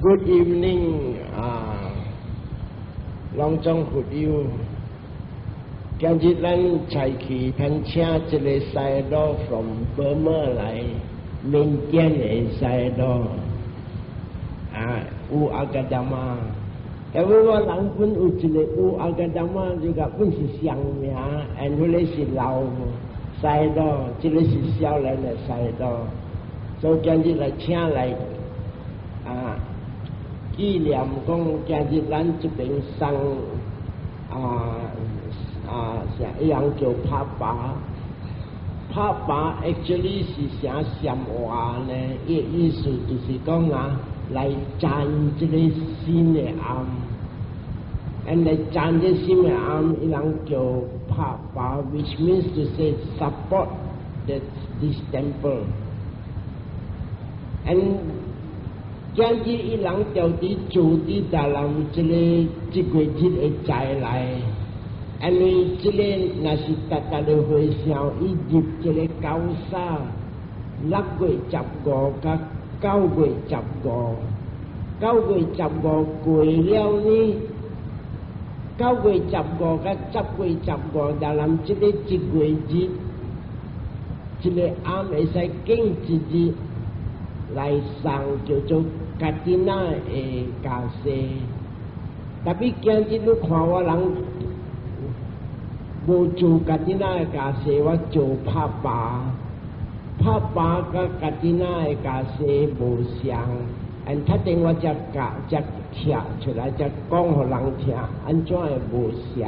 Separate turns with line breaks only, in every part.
Good evening 啊，攏總佛友。今日咱早起，咱請一个 Sayadaw from Burma 來，緬甸的 Sayadaw 啊，U Aggaddhamma。因為我人本有一个 U Aggaddhamma，這個本是相名，and 彼个是老 Sayadaw，這个是少年的 Sayadaw，所以今日來請來啊，紀念講今日咱這邊送啊。啊，啥一樣叫拍靶，拍靶 actually 是啥什話呢？伊意思就是講啊，來讚這个新的庵，and 來讚這新的庵，伊人叫拍靶，which means to say support that this temple。and 今日伊人就佇做佇大人這个這個日的災來。因為這个若是逐逐个和尚，伊入這个高沙，6月15佮9月15，九月十五過了呢，9月15佮10月15，但人這个一月日，這个暗會使揀一日來送叫做 Kathina 的袈裟。Tapi 今日你看我人，無做 Kathina 的袈裟，我做拍靶，拍靶佮 Kathina 的袈裟無相，and 特定我才教才拆出來，才講予人聽，按怎會無相？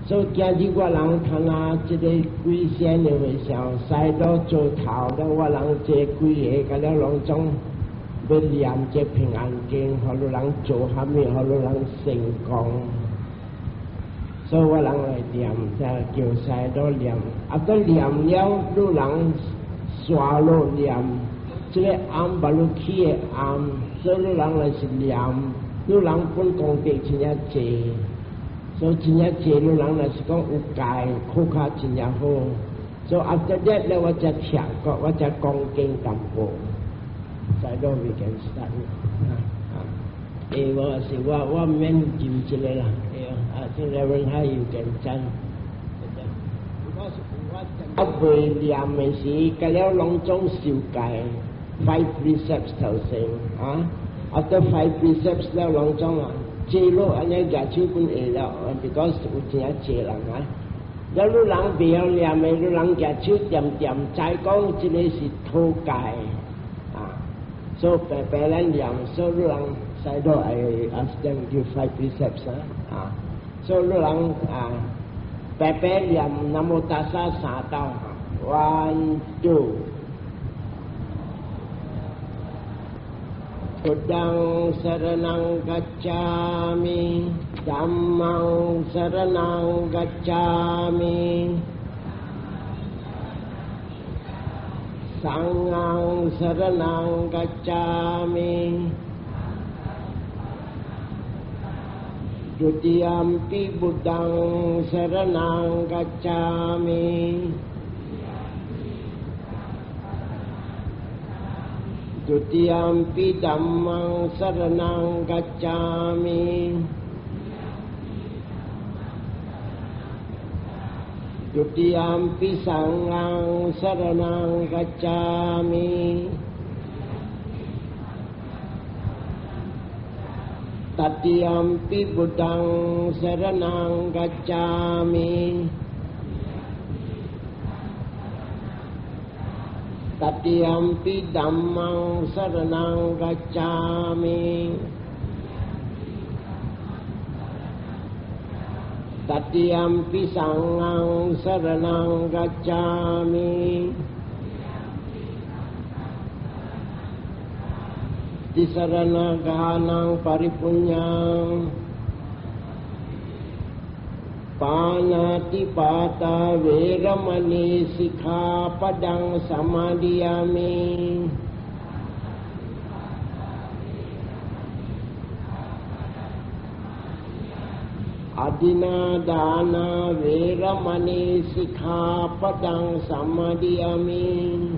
所以今日我人看啊，這個幾仙的和尚，Sayadaw 做頭了，我人這幾个，佮了攏總欲念這平安經，予汝人做啥物，予汝人成功。所以我人來念，才叫 Sayadaw 念，啊，都念了，汝人刷落念，這个暗把汝起的暗，所以汝人來是念，汝人本功德真正濟，所以真正濟，汝人若是講有戒，考較真正好。所以 after that 咧，我才聽過，我才講經淡薄。Sayadaw we can start 啊啊，欸，我是我我免念這个啦，對啊，啊，這 Reverend 他有簡單。啊，未念的時，佮了攏總受戒，five precepts 頭先啊，after five precepts 了攏總啊，坐落按呢舉手本會了，because 有真濟人啊。了汝人袂曉念的，汝人舉手恬恬，知講這个是討戒啊，所以白白咱念，所以汝人 Sayadaw I ask them give five precepts 啊，啊，所以汝人啊，白白念南無達薩三道，one two。Buddhang saranang gacchami, Dhammang saranang gacchami, Sanghang saranang gacchami. Dutiyampi Buddhang saranang gacchami. Dutiyampi Dhammang saranang gacchami. Dutiyampi Sanghang saranang gacchami. Tatiyampi Buddhang saranang gacchami. Tatiyampi Dhammang saranang gacchami. Tatiyampi Sanghang saranang gacchami. Tisarana gahanang paripunyang Panatipata veramani sikkhapadang samadiyami. Adinnadana veramani sikkhapadang samadiyami.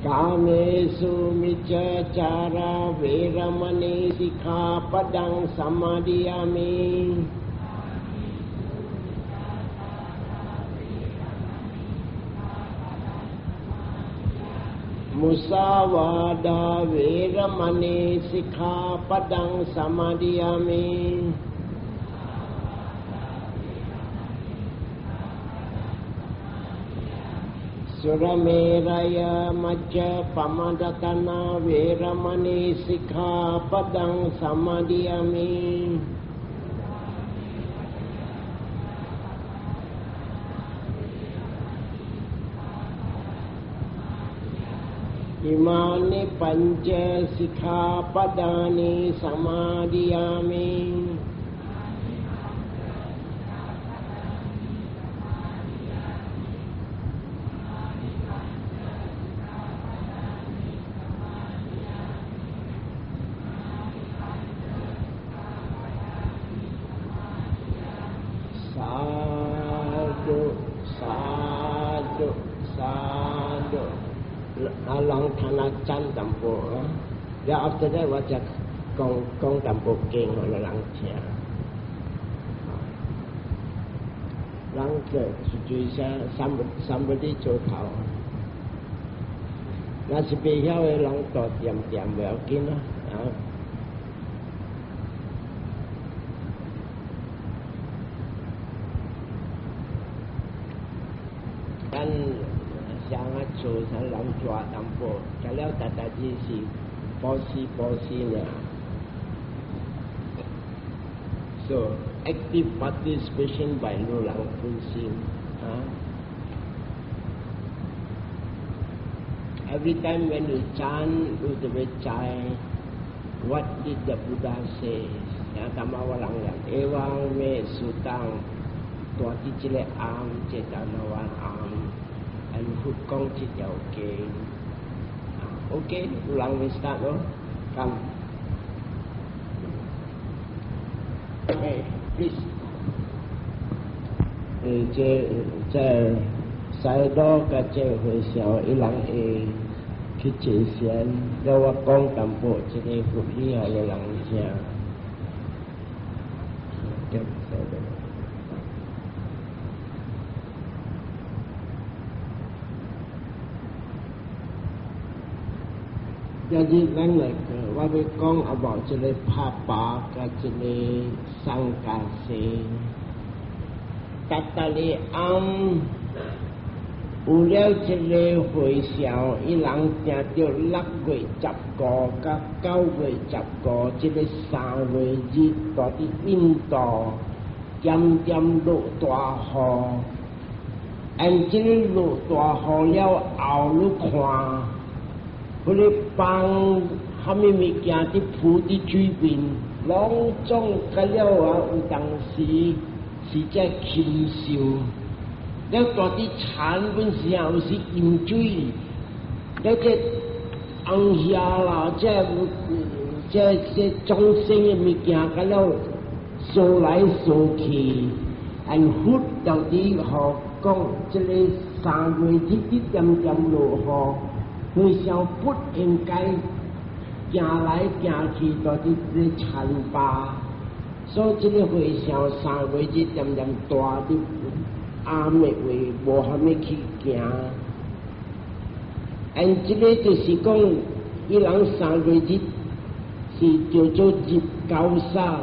කාමේසු මිච්ඡාචාරා වේරමණී සික්ඛාපදං සමාදියාමි. මුසාවාදා වේරමණී සික්ඛාපදං සමාදියාමි. සුරමේරය මජ්ජපමදත්තනා වේරමණී සික්ඛාපදං සමාදියාමි. ඉමානි පංච සික්ඛාපදානි සමාදියාමි. සාදු සාදු සාදු。啊，人聽下讚淡薄啊，然後 after that 我才講講淡薄經予人聽。人就就是 somebody 做頭，若是袂曉的人就恬恬無要緊咯，啊。咱啥啊做啥人抓淡薄，食了逐逐日是布施布施爾。So active participation by 路人本身啊。Every time when you chant, you 就會知 what did the Buddha say？啊，淡仔我人念エヴァメスタン，蹛佇這个暗，這當我暗，and 佛講這條經。啊，OK，有人會 start 咯，come。Okay, please。這西多佮這和尚，伊人會去坐禪，了我講淡薄這个佛理予人聽。對，西多。今日咱來個，我欲講 about 這个拍靶佮這个送家私。逐逐日暗有了這个和尚，伊人行著6月15佮9月15，這个3月日，蹛佇印度，恬恬落大雨。and 這个落大雨了後，你看，彼个放啥物物件佇浮佇水面，攏總甲了啊，有當時是這禽獸，了蹛佇田本時啊，有時淹水，了這紅蝦啦，這眾生的物件，甲了掃來掃去，and 佛到底予講，這个3月日佇恬恬落雨。和尚不應該行來行去，蹛佇這田壩，所以這个和尚3月日恬恬蹛佇暗的位，無蝦米去行。and 這个就是講，伊人三月日是叫做入高沙，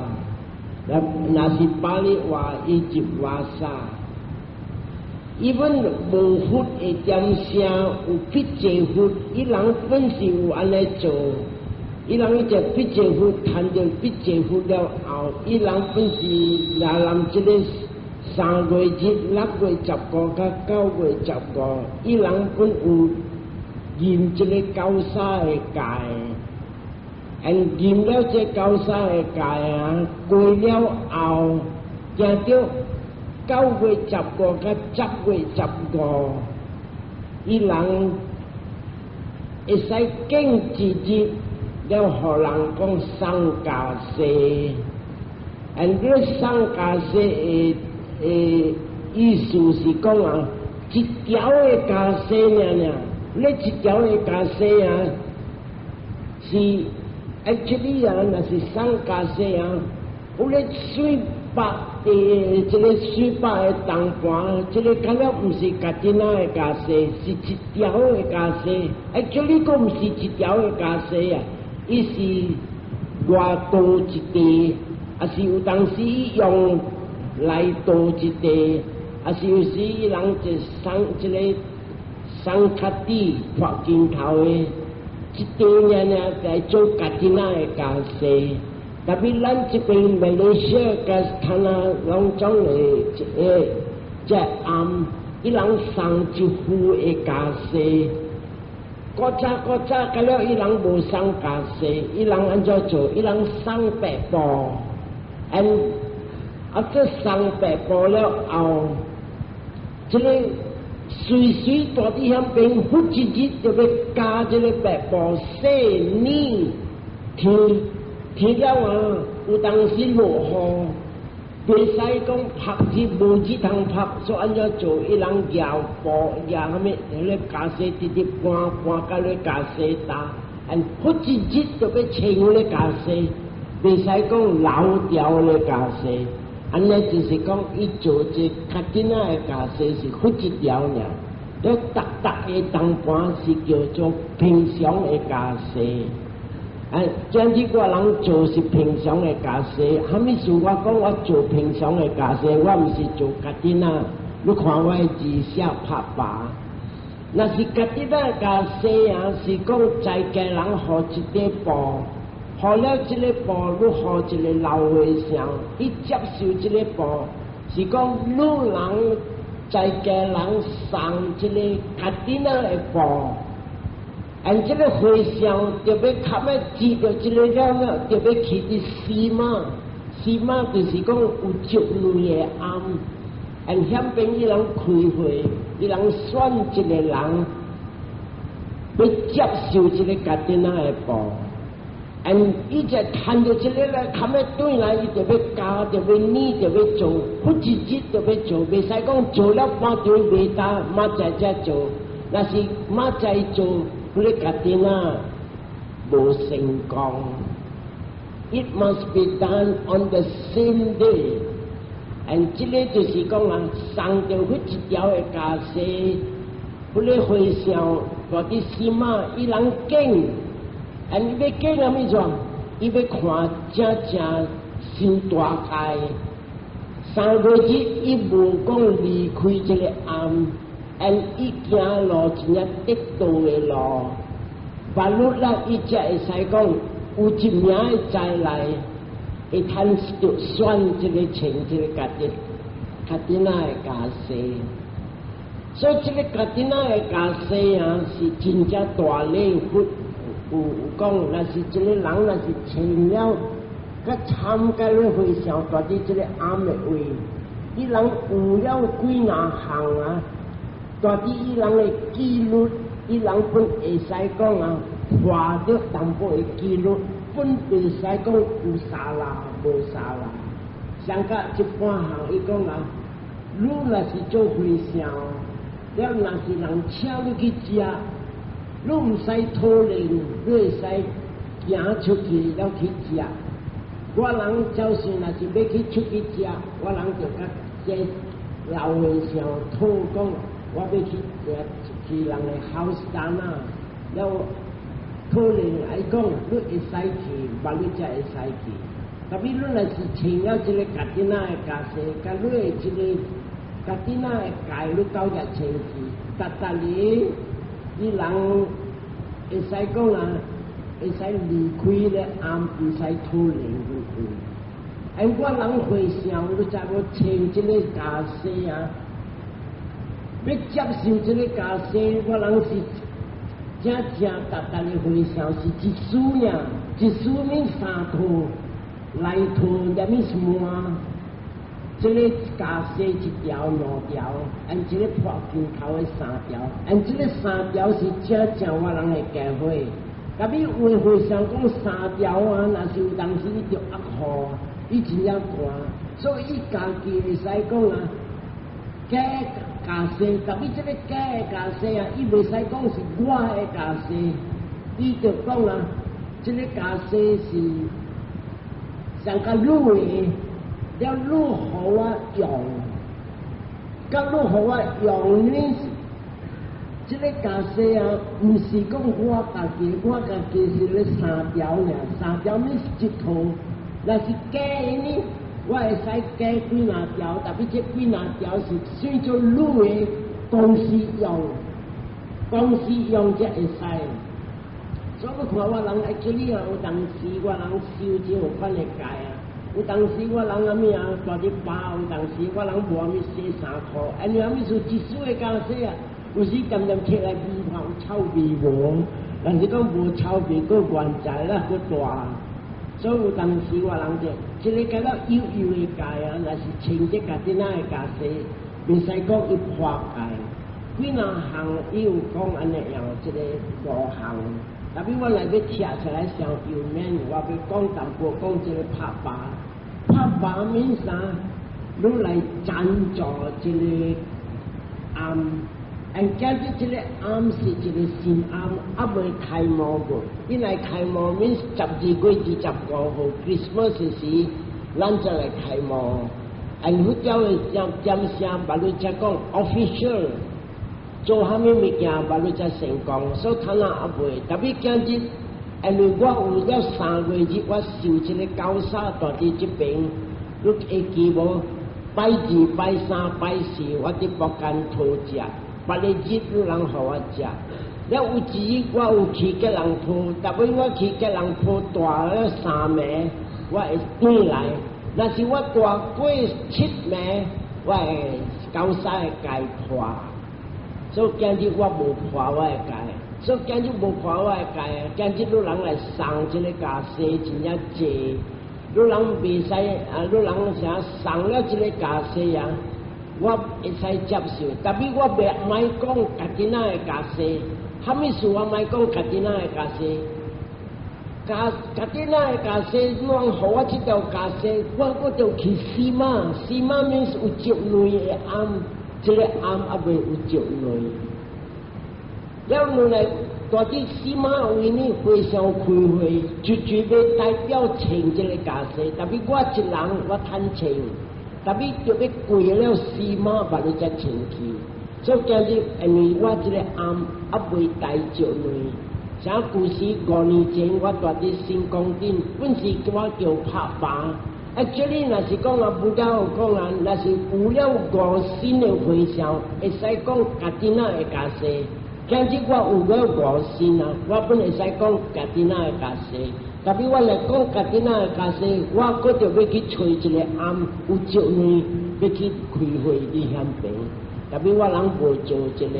若若是巴利話，伊入瓦薩。even 無佛的點聲，有辟支佛，伊人本是有按呢做，伊人伊只辟支佛，談著辟支佛了後，伊人本是來臨這个3月日、6月15佮9月15，伊人本有認這个高沙的戒，and 認了這高沙的戒啊，過了後，行著9月15佮10月15，伊人會使見一日，了予人講送家私，and 這送家私的意思是講啊，一條的家私爾爾，你一條的袈裟啊，是 actually 啊，若是送袈裟啊，有咧水白的，這个水白的銅盤，這个敢若毋是 Kathina 的袈裟，是一條的袈裟。Actually 閣毋是一條的袈裟啊，伊是外多一塊，抑是有當時用內多一塊，抑是有時伊人就送這个送較低破鏡頭的，一塊爾爾來做 Kathina 的袈裟。特別咱這邊馬來西亞佮他那攏總的一個這暗，伊人送一副的袈裟。古早古早，到了伊人無送袈裟，伊人按怎做？伊人送白布，and 啊，這送白布了後，這个隨隨蹛佇遐邊，忽一日就欲加這个白布洗染天天了啊，有當時落雨，袂使講曝日無日通曝，所以按怎做？伊人舉布舉啥物？彼个袈裟直直搬搬到咧袈裟搭，and 忽一日就欲穿彼个袈裟，袂使講老掉咧袈裟。按呢就是講，伊做這 Kathina 的袈裟是忽一條爾，了逐逐个銅盤是叫做平常的袈裟。啊，這樣子我人做是平常的袈裟，啥物事我講我做平常的袈裟，我毋是做 Kathina。你看我的字寫拍白，若是 Kathina 袈裟啊，是講在家人予一塊布，予了這个布，你予一个老和尚，伊接受這个布，是講你人在家人送這个 Kathina 的布。按這个和尚就欲較欲知著這个了了，就欲去佇寺媽，寺媽就是講有石類的庵，按遐邊伊人開會，伊人選一个人欲接受這个 Kathina 的布，按伊就趁著這个來，較欲轉來，伊就欲加，就欲染，就欲做，忽一日就欲做，袂使講做了半場袂焦，明仔載才做，若是明仔載做，彼个 Kathina 無成功。It must be done on the same day。And 這个就是講啊，送著彼一條的袈裟，彼个和尚蹛佇寺媽，伊人揀，and 伊欲揀啥物怎？伊欲看正正修大戒，3個月伊無講離開這个庵。and 伊行路真正得道的路，別路啦，伊才會使講有一名的災來，會通著選這个穿這个家己 Kathina 的袈裟。所以這个 Kathina 的袈裟啊，是真正大禮佛有講，若是這个人若是穿了，佮參加咧和尚蹛佇這个庵的位，伊人有了幾若項啊。蹛佇伊人的紀律，伊人本會使講啊，破著淡薄的紀律，本袂使講有沙拉無沙拉。上甲一般項，伊講啊，你若是做和尚，了若是人請你去食，你毋使討論，你會使行出去了去食。我人就是若是欲去出去食，我人就佮這老和尚討講。我欲去食去人的 house 單啊，了可能來講，你會使去，無你才會使去。特別你若是穿了這个 Kathina 的袈裟，佮你的這个 Kathina 的戒，你到遐穿去，逐逐日，伊人會使講啊，會使離開咧庵，毋使討論去。哎，我人和尚，你知無穿這个袈裟啊？欲接受這个袈裟，我人是正正逐逐的和尚，是一束爾，一束免三套，內套入面是滿，這个袈裟一條兩條，按這个破鏡頭的三條，按這个三條是正正我人的家伙。特別有的和尚講三條啊，若是有當時伊著壓雨，伊真正寒，所以伊家己會使講啊，加。袈裟，特別這個假的袈裟啊，伊袂使講是我的袈裟，伊就講啊，這個袈裟是上較女的，了女予我用，佮女予我用呢？這個袈裟啊，毋是講我家己，我家己是咧三條爾，三條呢是一套，若是假的呢，我會使加幾若條，特別這幾若條是算做女的公司用，公司用才會使。所以你看我人 actually 啊，有當時我人修這有款的戒啊，有當時我人啥物啊，蹛佇巴，有當時我人無啥物洗衫褲，因為啥物事一絲的袈裟啊，有時漸漸起來聞看有臭味無？但是講無臭味，閣原在啦，閣大。所以有當時我人就，這個較了幼幼的戒啊，若是穿這家己那的袈裟，袂使講伊破戒。幾若項伊有講按呢樣，這個五項。特別我來欲拆出來傷有面，我欲講淡薄講這個拍巴，拍巴免啥？你來贊助這個庵。按今日這個庵是一個新庵，猶未開幕過。伊來開幕免12月25號，Christmas 時，咱才來開幕。按佛教的點點聲，捌你才講 official 做啥物物件，捌你才成功。所以他那猶未，特別今日，因為我有了3月日，我受這個高沙蹛佇這邊，你會記無？拜二、拜三、拜四，我佇博間討食。別個日有人予我食，了有一日我有去吉隆坡，特別我去吉隆坡蹛了三暝，我會轉來。若是我蹛過七暝，我會高沙的戒破。所以今日我無破我的戒，所以今日無破我的戒，今日有人來送這個袈裟真正濟，有人袂使啊，有人啥送了這個袈裟啊。我會使接受，特別我袂莫講家己那的袈裟，啥物事我莫講家己那的袈裟，家家己那的袈裟，你講予我這條袈裟，我閣著去死馬，死馬 means 有石類的庵，這個庵猶未有石類。了落來，蹛佇死馬位呢，非常開會，絕對欲代表穿這個袈裟，特別我一人我趁穿。特別著欲過了死馬，把你才穿去。所以今日因為我這個庵猶未帶石類，像舊時5年前我蹛佇新宮頂，本是我叫拍巴。啊，這裡若是講啊，佛教有講啊，若是有了五身的和尚，會使講家己那的袈裟。今日我有了五身啊，我本會使講家己那的袈裟。特別我來講家己那的袈裟，我閣著欲去揣一個庵有石類，欲去開會佇遐邊。特別我人無做這個，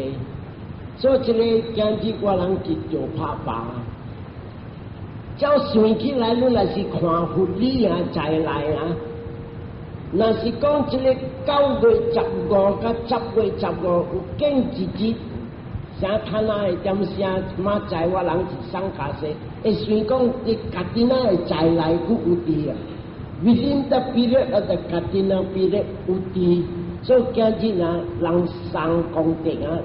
所以這個今日我人去做拍巴。照算起來，你若是看佛理啊，在內啊，若是講這個9月15佮10月15有間一日，啥攤仔的點聲，馬載我人是送袈裟，會算講佇家己那的在內閣有佇啊。Within the period of the Kathina period 有佇，所以今日啊，人送功德啊，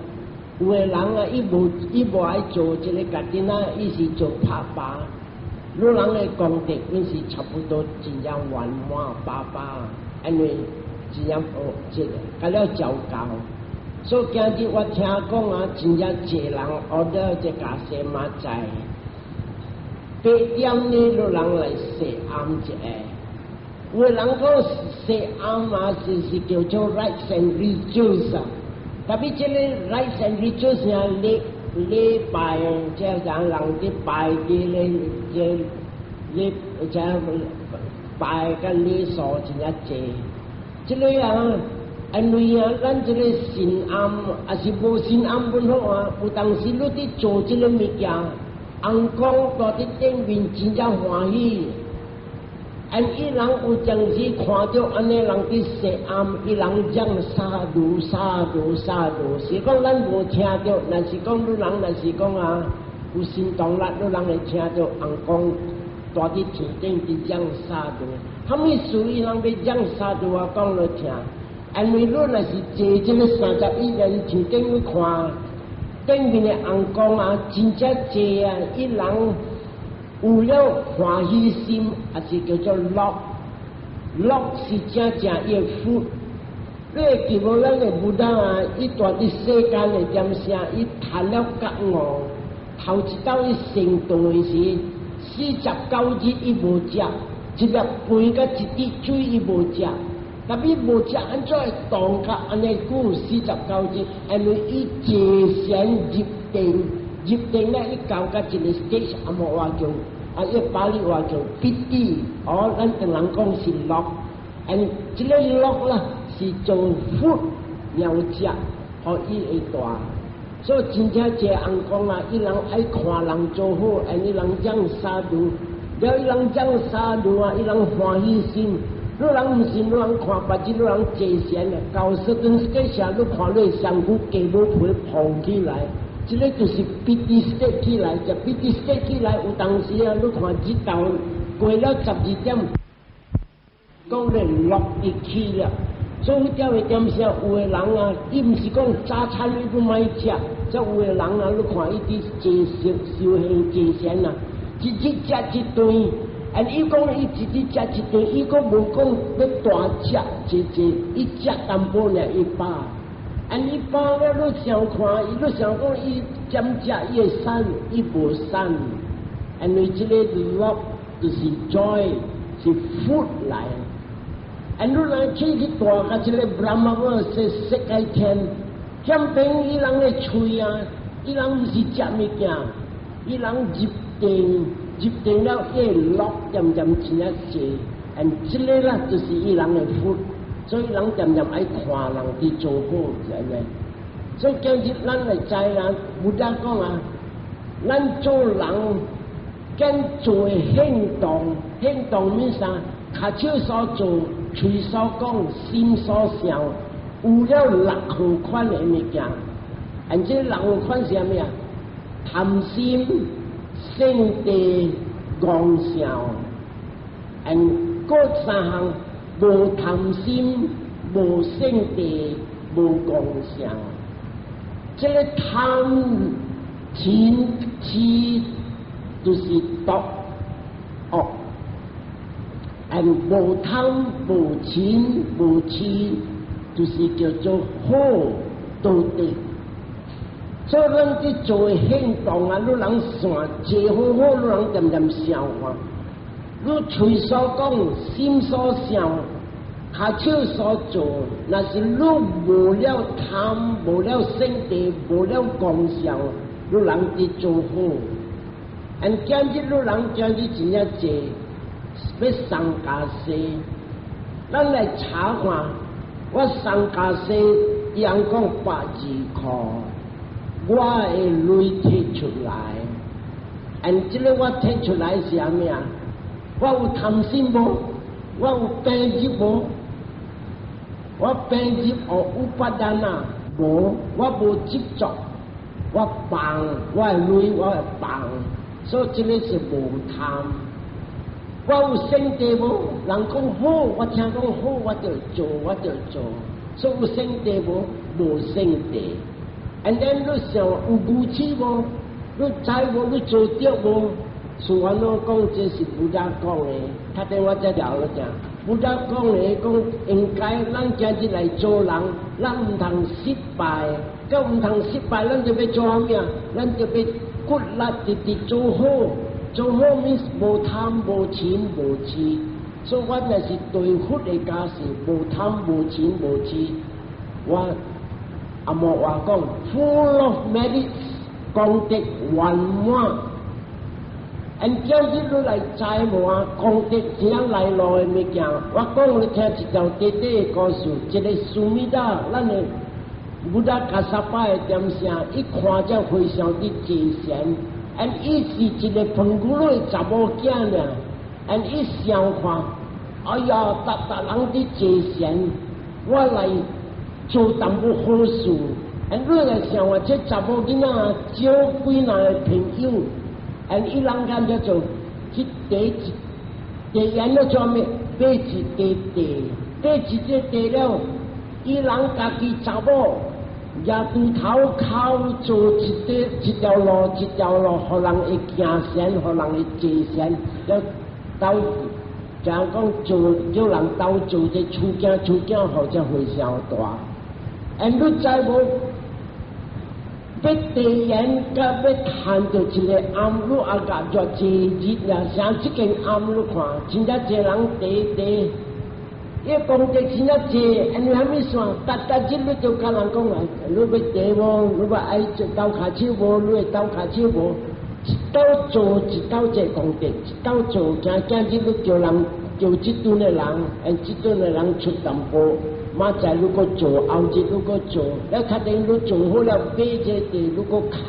有的人啊，伊無愛做這個家己那，伊是做拍巴。你人的功德，阮是差不多真正圓滿八八，因為真正哦，這個甲了糟糕。所以今日我聽講啊，真正濟人學了這袈裟嘛知。8點呢，你人來踅庵一下。有的人講踅庵嘛，是叫做 rites and rituals 啊。特別這個 rites and rituals 啊，禮禮拜，這人人佇拜佇咧，這禮這拜佮禮數真正濟。這個啊，因為啊，咱這個神庵，抑是無神庵本好啊，有當時你佇做這個物件，尪公蹛佇頂面真正歡喜。按伊人有陣時看著按呢人佇踅庵，伊人講 sadhu sadhu sadhu，是講咱無聽著，若是講你人若是講啊，有神通力，你人會聽著尪公蹛佇天頂佇講 sadhu，啥物事伊人欲講 sadhu 我講來聽。因為你若是坐這个31人，像頂你看頂面的尪公啊，真正濟啊！伊人有了歡喜心，抑是叫做樂，樂是正正伊的福。你會記無咱的 Buddha 啊？伊蹛佇世間的點聲，伊談了覺悟，頭一擺伊成道的時，49日伊無食，一粒飯佮一滴水伊無食。特別無食按怎會當甲按呢久四十九日？因為伊坐禪入定，入定咧伊到甲一個 stage，紅毛話叫，啊，伊巴利話叫 piti，哦，咱唐人講是樂，and 這个樂啦是做福了食，予伊會大。所以真正濟尪公啊，伊人愛看人做好，and 伊人講 sadhu，了伊人講 sadhu 啊，伊人歡喜心。你人毋是，你人看別日，你人坐禪啊，到 certain stage，你看你身軀雞毛皮膨起來，這个就是 piti state 起來，這 piti state 起來，有當時啊，你看日頭過了12點，講咧落一去了。所以釣的點聲，有的人啊，伊毋是講早餐伊都莫食，這有的人啊，你看伊佇坐修修行坐禪啊，一日食一頓。啊！伊講伊一日食一頓，伊閣無講欲大食一濟，伊食淡薄爾伊飽。啊！伊飽了，你想看，伊你想講伊減食伊會瘦，伊無瘦。因為這个樂就是 joy，是福來。啊！你若去去蹛共這个 Brahma 說世界天，欠邊伊人的喙啊，伊人毋是食物件，伊人入定。入定了，伊會樂漸漸真正濟，and 這个啦就是伊人的福，所以人漸漸愛看人佇做好，知影？所以今日咱來知啦，Buddha 講啊，咱做人揀做的行動，行動物啥？跤手所做，喙所講，心所想，有了六號款的物件。and 這六號款是啥物啊？貪心、勝地、戇想，and 閣三項無貪心、無勝地、無戇想。這个貪、嗔、痴就是毒惡，and 無貪、無嗔、無痴，就是叫做好道德。所以咱佇做的行動啊，你人想做好好，你人恬恬想看。你喙所講，心所想，跤手所做，若是你無了貪，無了勝地，無了戇想，你人佇做好。and 今日你人今日真正濟，欲送家私，咱來查看，我送家私，伊人講120箍，我的鐳提出來，and 這个我提出來是啥物啊？我有貪心無？我有病入無？我病入哦 upadana 無？我無執著，我放我的鐳，我會放，所以這个是無貪。我有勝地無？人講好，我聽講好，我就做，我就做。所以有勝地無？無勝地。And then 你想有愚癡無？你知無？你做著無？事完我講這是 Buddha 講的，較等我才聊了講。Buddha 講的講應該咱今日來做人，咱毋通失敗，閣毋通失敗，咱就欲做啥物啊？咱就欲骨力直直做好，做好 means 無貪無嗔無痴。所以我若是對佛的加持，無貪無嗔無痴。我紅毛話講，full of merits，功德圓滿。and 今日你來知無啊？功德怎樣來路的物件？我講你聽一條短短的故事，一个 Sumedha，咱的 Buddha Kassapa 的點聲，伊看這和尚佇坐禪，and 伊是一个澎古的查某囝爾，and 伊想看，哎呀，逐逐人佇坐禪，我來做淡薄好事。and 你來想啊，這查某囡仔招幾若个朋友。and 伊人間叫做去第一第一咧做咩？買一塊地，買一塊地了，伊人家己查某，舉鋤頭剾做一條一條路一條路，予人會行善，予人會坐禪，了鬥就講做叫人鬥做這厝囝厝囝，予這和尚蹛。And 你知無？欲地緣佮欲趁著一个庵，你也共做濟日啊！像這間庵你看，真正濟人蹛蹛，伊功德真正濟，因為啥物事？逐逐日你就共人講啊，你欲蹛無？你欲愛鬥跤手無？你會鬥跤手無？一鬥做一鬥這功德，一鬥做，今今日你叫人叫這陣的人，and 這陣的人出淡薄。明仔載你閣做，後日你閣做，了較等你做好了，買這地你閣剾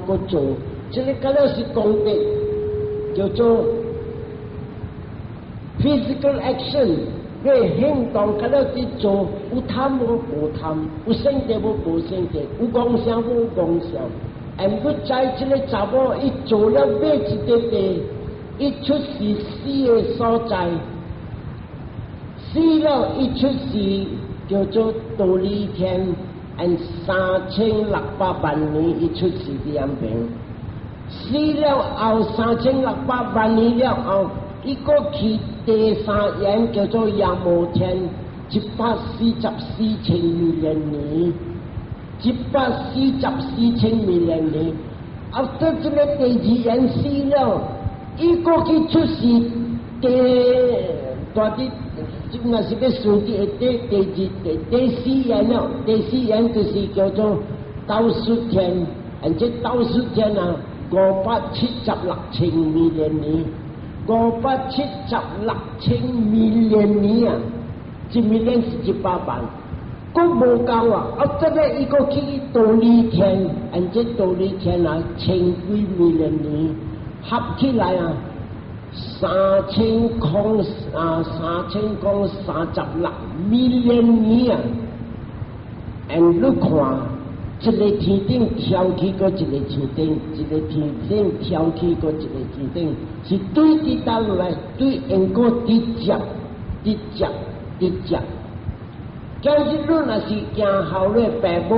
閣做，這个敢若是功德，叫做 physical action，你行動敢若佇做，有貪無？無貪，有性德無？無性德，有妄想無？妄想。and 你知這个查某伊做了買一塊地，伊出世死的所在，死了伊出世。叫做忉利天，and 3600萬年伊出世佇遐邊，死了後3600萬年了後，伊閣去第三緣叫做夜摩天，144千萬年，144千萬年。啊，到這个第二緣死了，伊閣去出世第大啲。若是欲算佇第第二、第第四緣了，第四緣就是叫做兜率天，而這兜率天啊，576千萬年，576千萬年啊，一萬是100萬，閣無夠啊！啊，這个伊閣去忉利天，而這忉利天啊，千幾萬年合起來啊，3036 million 啊！and 你看，一个天頂跳起閣一个天頂，一个天頂跳起閣一個天頂，是對佇佗落來，對因果直接、直接、直接。今日你若是行孝你爸母，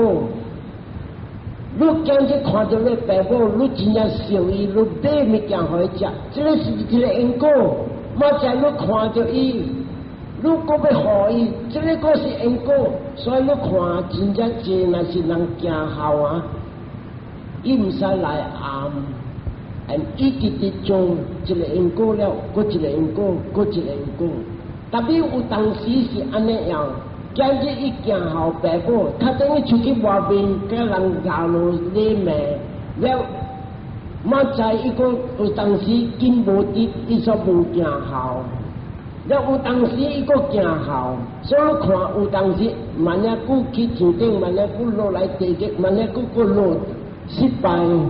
你今日看著你爸母，你真正惜伊，你買物件予伊食，這个是一个因果。明仔你看著伊，你閣欲予伊，這个閣是因果。所以你看真正濟，若是人行孝啊，伊毋使來暗，and 伊直直做一个因果了，閣一个因果，閣一个因果。特別有當時是按呢樣。今日伊行孝爸母，較等於出去外面，共人咬落你罵了。明仔伊講有當時金無得，伊煞無行孝。了有當時伊閣行孝，所以你看有當時萬一久去天頂，萬一久落來地獄，萬一久閣落失敗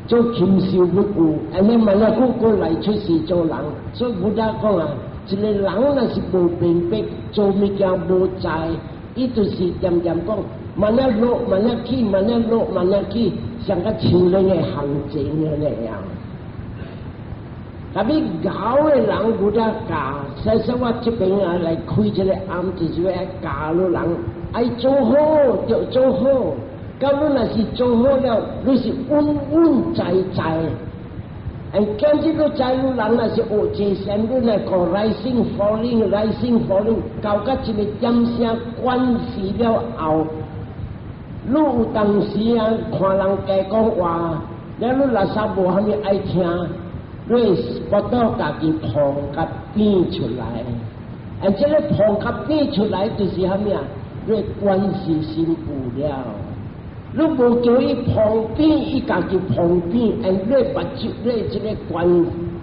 做禽獸不有，按呢萬一久閣來出世做人。所以佛陀講啊，一個人若是無明白，做物件無知，伊就是恬恬講，慢仔落，慢仔起，慢仔落，慢仔起，像個樹林的行情那樣。特別𠢕的人有得教，所以我這邊啊來開這個庵，就是欲教你人愛做好就做好，到你若是做好了，你是穩穩在在。哎，今日你知你人若是學這善，你來個 rising falling rising falling，到甲一個點聲關係了後，你有當時啊看人家講話，了你垃圾無啥物愛聽，你會腹肚家己膨共變出來。哎，這个膨共變出來就是啥物啊？你觀世心有了。你無叫伊膨變，伊家己膨變，and 你目睭你這个觀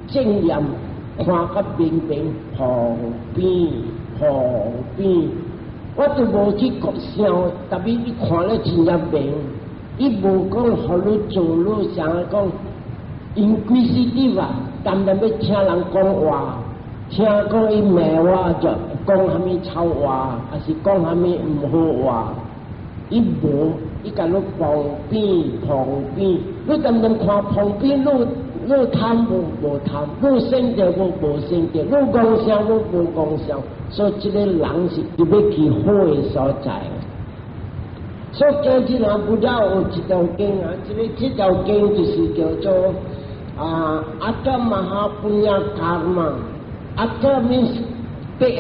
正念看較明明膨變膨變，我都無去想，特別你看了真正明，伊無講予你做，你啥講，inquisitive 啊，單單欲聽人講話，聽講伊罵我就講啥物臭話，抑是講啥物毋好話，伊無。伊共你膨變膨變，你單單看膨變，你貪無？無貪，你生著無？無生著，你妄想無？無妄想，所以這个人是欲去好的所在。所以今日啊，Buddha 有一條經啊，這條經就是叫做啊 Attha Maha Punya Karma。Attha means 八個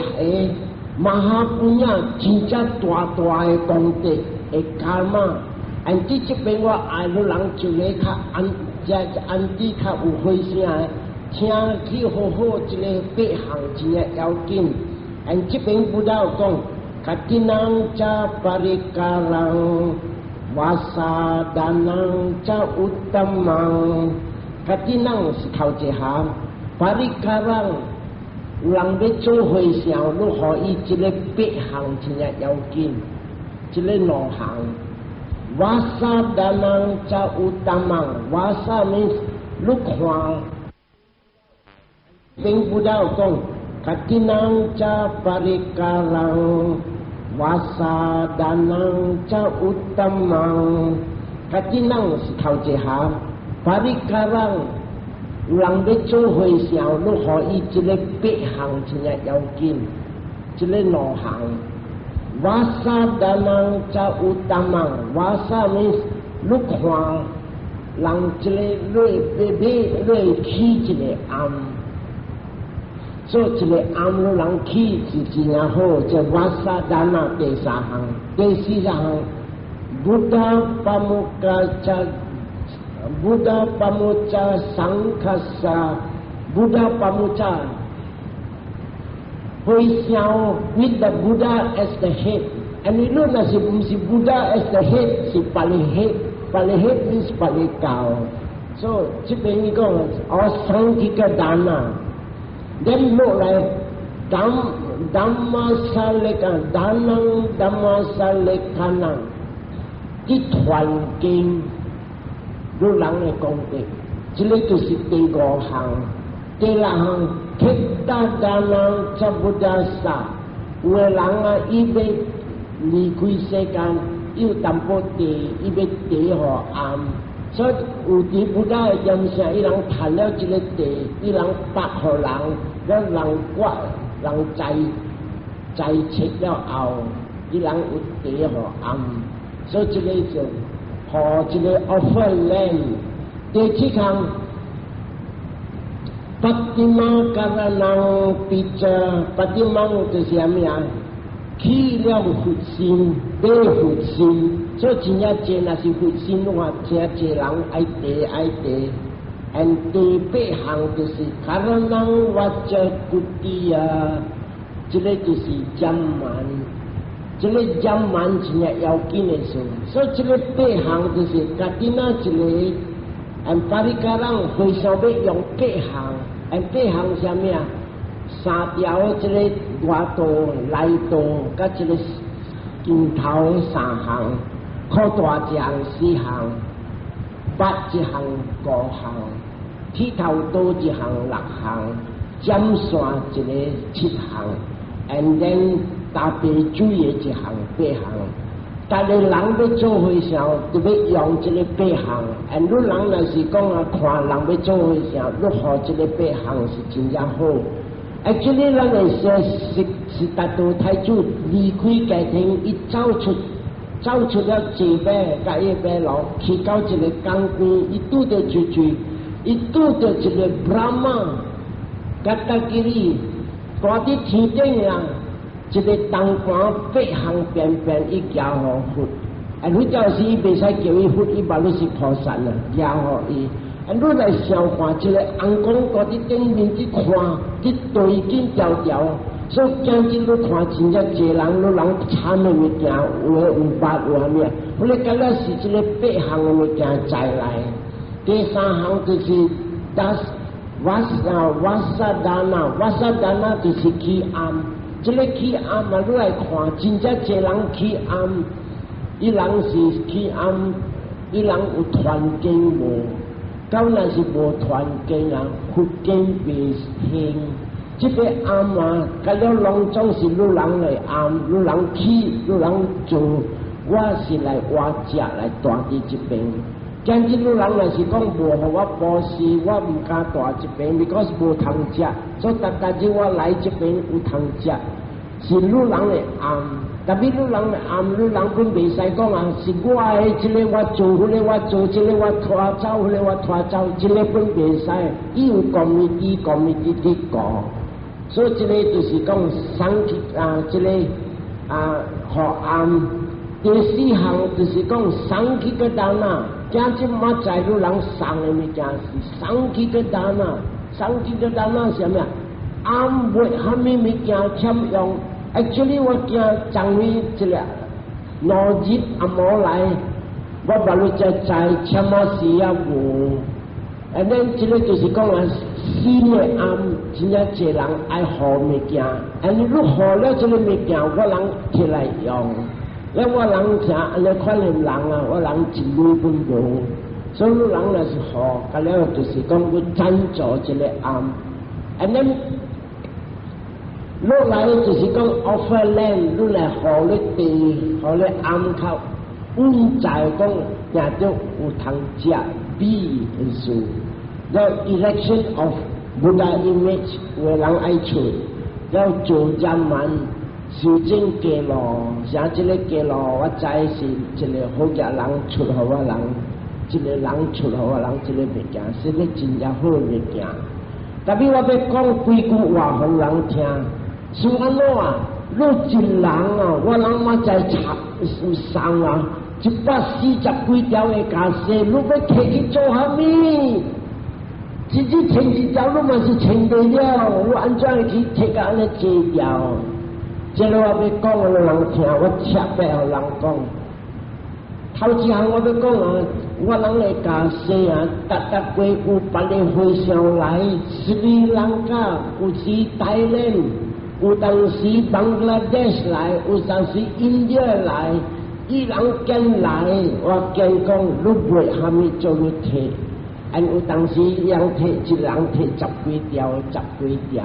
，Maha Punya 真正大大的功德的 Karma。And 這邊我愛你人就會較安，這安啲較有回聲的，聽去好好這个八項真正要緊。And 這邊 Buddha 講，Kaṭhinaṃ ca parikkharaṃ vassadānaṃ ca uttamaṃ。Kaṭhinaṃ 是頭一項，Parikkharaṃ 有人欲做和尚，你予伊這个八項真正要緊，這个兩項。Vassadānaṃ ca uttamaṃ，Vassa means 你看，並 Buddha 講，Kaṭhinaṃ ca parikkharaṃ vassadānaṃ ca uttamaṃ。Kaṭhinaṃ 是頭一項，Parikkharaṃ 有人欲做和尚，你予伊這个八項真正要緊，這个兩項。Vassadānaṃ ca uttamaṃ，Vassa means 你看人這个你欲買你會起一个庵，做一个庵你人起是真正好，這 Vassadāna 第三項，第四項，Buddha Pamukha ca Buddha Pamukha Sanghassa Buddha Pamukha 和尚 with the Buddha as the head，and 你論若是毋是 Buddha as the head，是別个 head，別个 head means 別个教。所以這邊伊講哦，Sanghika dāna，then 落來 Dhamma Dānaṃ Dhamma Sallekhanaṃ，這傳經你人的功德，這个就是第五項。第六項，Khetta dānaṃ ca buddhassa，有的人啊，伊欲離開世間，伊有淡薄地，伊欲地予庵，所以有佇 Buddha 的點聲，伊人趁了這个地，伊人撥予人，了人割，人栽栽切了後，伊人有地予庵，所以這个就予這个 offer land。第七項，Patimā karaṇaṃ pica， Patimā 就是啥物啊？起了佛心，買佛心，所以真正濟，若是佛心的話，真濟人愛地愛地。And 第八項就是 Karaṇaṃ Vaccakuṭiyā，這个就是減饅，這个減饅真正要緊的事。所以這个八項就是 Kaṭhina 一个，and Parikkharaṃ 和尚欲用八項，and 八項啥物啊？三條這个外道、內道，佮這个鏡頭三項，箍大一項四項，八一項五項，剃頭刀一項六項，剪線一个七項，and then 擔白水的一項八項。逐个人欲做和尚，就欲用這个八項。and 你人若是講啊，看人欲做和尚，你予這个八項是真正好。Actually，咱會說是是達多太祖離開家庭，伊走出了坐馬，佮伊馬路去到一个江邊，伊拄著一句，伊拄著一个 Brahma，Katakkiri，蹛佇天頂啊，一个銅盤八項變變，伊交予佛。啊，彼陣時伊袂使叫伊佛，伊嘛攏是菩薩啊，交予伊。啊，你來想看，這个尪公蹛佇頂面去看，去對緊條條，所以今日你看真正濟人，你人參的物件，有的有捌有啥物啊？我你感覺是這个八項的物件在來。第三項就是 das vassa vassadāna，vassadāna 就是起庵。這个起庵啊，你來看，真正濟人起庵，伊人是起庵，伊人有傳經無？到若是無傳經啊，佛經袂興。這个庵啊，甲了攏總是汝人來庵，汝人起，汝人做，我是來活食來蹛佇這邊。今日汝人若是講無予我布施，我毋敢蹛這邊，because 無通食。所以逐逐日我來這邊有通食，是汝人的庵。特別你人暗，你人本袂使講啊，是我的這個我做，彼個我做，這個我拖走，彼個我拖走，這個本袂使，伊有 committee，committee 去顧。所以這個就是講送去啊，這個啊，予頷。第四項就是講sanghika dana，今日嘛知你人送的物件是 sanghika dana，sanghika dana 是啥物啊？頷袂蝦米物件欠用。Actually 我驚昨日這個2日阿無來，我把你才知什麼事啊無。And then 這個就是講啊，新的頷真正濟人愛予物件，and 你予了這個物件，我人摕來用。了我人聽按呢款的人啊，我人一鐳本無，所以你人若是予，甲了就是講去贊助這個頷。And then 落來就是講 offer land，你來予你地，予你頷較穩在講，定著有通食米的事。了 erection of Buddha image，有的人愛出，了做齋饅，修整街路，像這個街路，我知是一個好額人出予我人，一個人出予我人這個物件，是個真正好物件。特別我欲講幾句話予人聽，是按怎啊？你一人啊，我人嘛在查送啊，140幾條的袈裟，你欲提去做蝦米？自己穿一條，你嘛是穿袂了，你按怎會去提甲按呢濟條？這個我欲講予人聽，我特別予人講。頭一項我欲講啊，我人的袈裟啊，逐逐過有別个和尚來，斯里蘭卡，有時台灣，有當時 Bangladesh 來，有當時 India 來，伊人見來，我見講你袂蝦米做你提，and 有當時人提一人提十幾條，十幾條。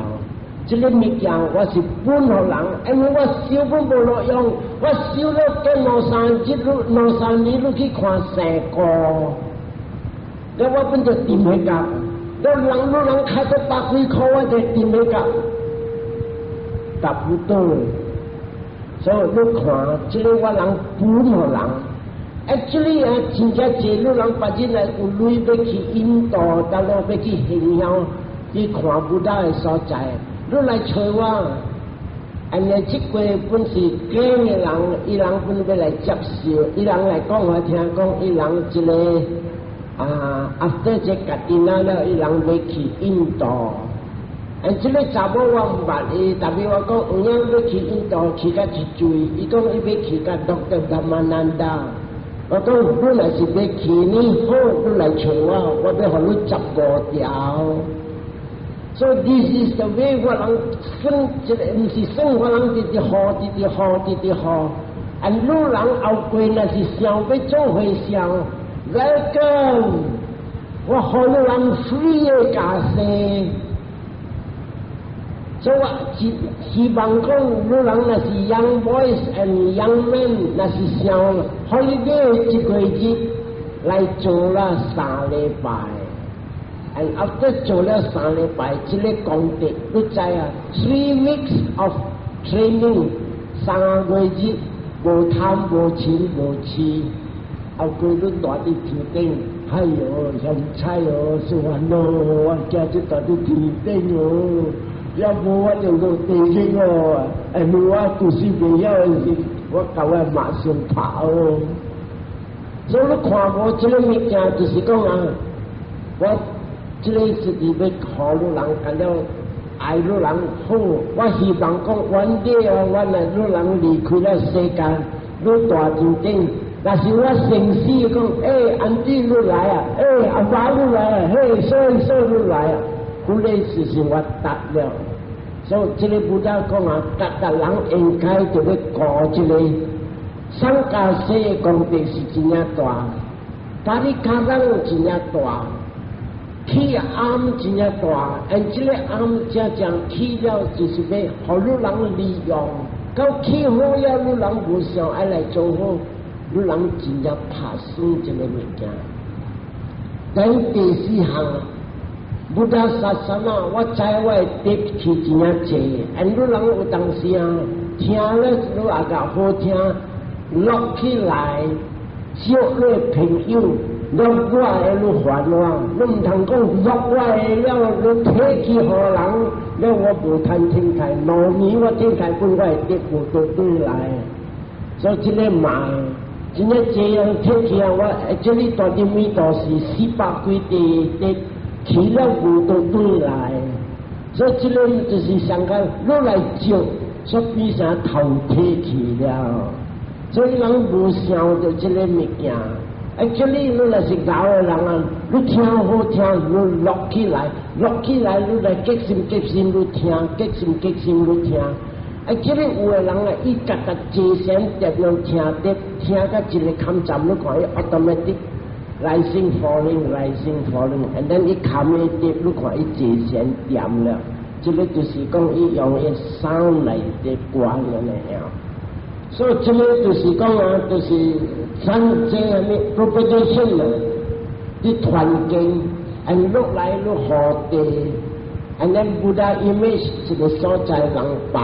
這個物件我是分予人，因為我燒本無路用，我燒了過兩三日，兩三年你去看生菇，了我本就掂彼角，了人你人開到百幾箍，我就掂彼角，達不到。所以你看，這個我人分予人，actually 啊，真正濟你人別日來有鐳欲去印度，大陸欲去行香去看 Buddha 的所在。你來揣我，按呢這個本是假的人，伊人本欲來接受，伊人來講我聽講，伊人一個啊，after 這 Kathina 了，伊人欲去印度。啊，這個查某我毋捌伊，特別我講有影欲去印度去到一水，伊講伊欲去共 Doctor Dhammananda。我講你若是欲去呢，好，你來揣我，我欲予你15條。So this is the way 我人算，這個毋是算我人直直予，直直予，直直予。啊，你人後過若是想欲做和尚，welcome，我予你人 free 的袈裟。所以我希希望講，你人若是 young boys and young men，若是想 holiday 一個月來做了3禮拜。And after 做了三禮拜，這個功德你知啊？3 weeks of training，3個月無貪無嗔無痴，後過你蹛佇天頂，哎喲，現彩哦，說完咯，我今日蹛佇天頂哦，要無我就落地獄哦，哎，無我故事袂曉的時，我共我馬上跑哦。所以你看無這個物件，就是講啊，我。這個是佇欲予你人感了愛你人好，我希望講，one day 哦，我若你人離開了世間，你蹛天頂，若是我生死講，欸，auntie 你來啊，欸，阿爸你來啊，嘿，所以所以你來啊，嗰個就是我達了。所以這個 Buddha 講啊，逐逐人應該就欲顧這個送袈裟的功德是真正大，parikaram 真正大。起頷真正大，and 這個頷真正起了就是欲予你人利用，到起好了，你人無想愛來做好，你人真正拍算這個物件。等第四項，Buddha Sasana，我知我的德氣真正濟，and 你人有當時啊，聽咧你也較好聽，錄起來，借你朋友，錄我的你還我，你毋通講錄我的了，你提去予人，了我無趁天台，2年我天台本我會得無倒轉來，所以這个嘛，真正這樣提起啊，我這裡住佇美道是400幾地，地去了無倒轉來，所以這个就是上個你來借，所變成頭提去了，所以人無想著這个物件。啊，這裡你若是𠢕的人啊，你聽好聽，你錄起來，錄起來，你來激心激心，你聽，激心激心，你聽。啊，這裡有的人啊，伊覺得精神特樣聽得，聽到一个坎站，你看伊 automatic rising falling rising falling，and then 伊坎的碟，你看伊精神掂了。這个就是講伊用伊 sound 來的關按呢樣。所以這个就是講啊，就是咱這個咩 propagation 啊，啲團經，按落來落河地，and then Buddha image 一個所在人拜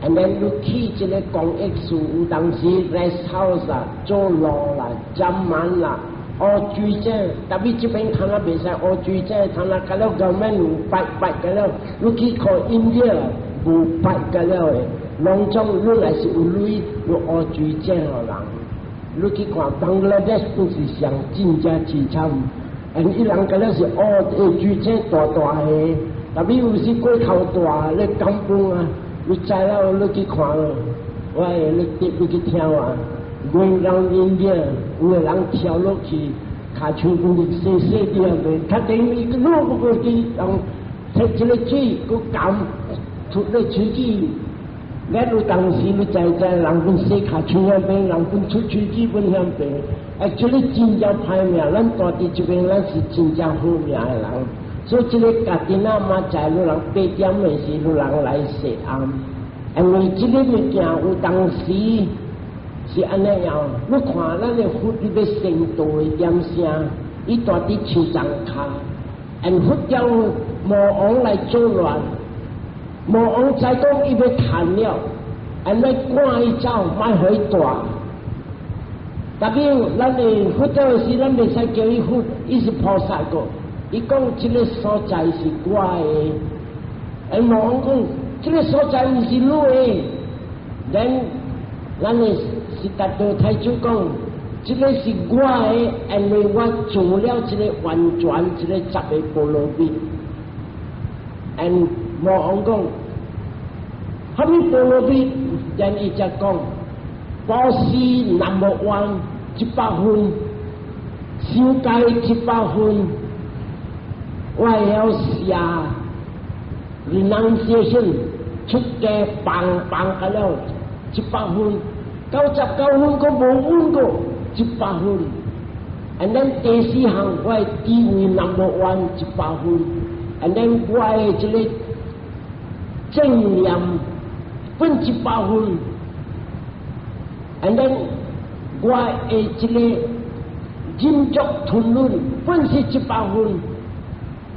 ，and then 你去這个公益處，有當時 rest house 啊，做路啦，針滿啦，學水井，特別這邊看啊袂使學水井，看啊，甲了 government 有拜拜甲了，你去看 India 無拜甲了的。攏總你若是有鐳，你學水井予人。你去看 Bangladesh 都是上真正凄慘，因伊人敢若是學水井大大个，特別有時過頭大，你感本啊，你知了你去看，我會你你去聽啊，going round India 有个人跳落去，跤手講細細啲啊，較等於伊落不過去，用摕一个水，閣含吐咧喙齒。咱有當時你知知，人本洗跤手遐邊，人本出喙齒本遐邊，啊，這个真正歹命，咱住佇這邊，咱是真正好命的人。所以這个家己仔嘛在你人8點的時，你人來謝暗，因為這个物件有當時是按呢樣，你看咱的佛欲成道的點聲，伊住佇樹叢跤，and 佛叫魔王來作亂。魔王知講伊欲趁了，按呢趕伊走，莫予伊蹛。特別咱的佛教時，咱袂使叫伊佛，伊是菩薩個。伊講這个所在是我的，哎，魔王講這个所在毋是你的。咱的悉達多太子講，這个是我的，因為我做了這个完全這个十个波羅蜜。and 魔王講，啥物波羅蜜？然伊才講，布施 number one 100分，守戒100分，我會曉寫 renunciation 出家放放個了一百分，99分閣無穩過一百分。And then 第四項我的智慧 number one 一百分，and then 我的這個正念分一百分，and then 我的這個忍辱吞忍本是一百分，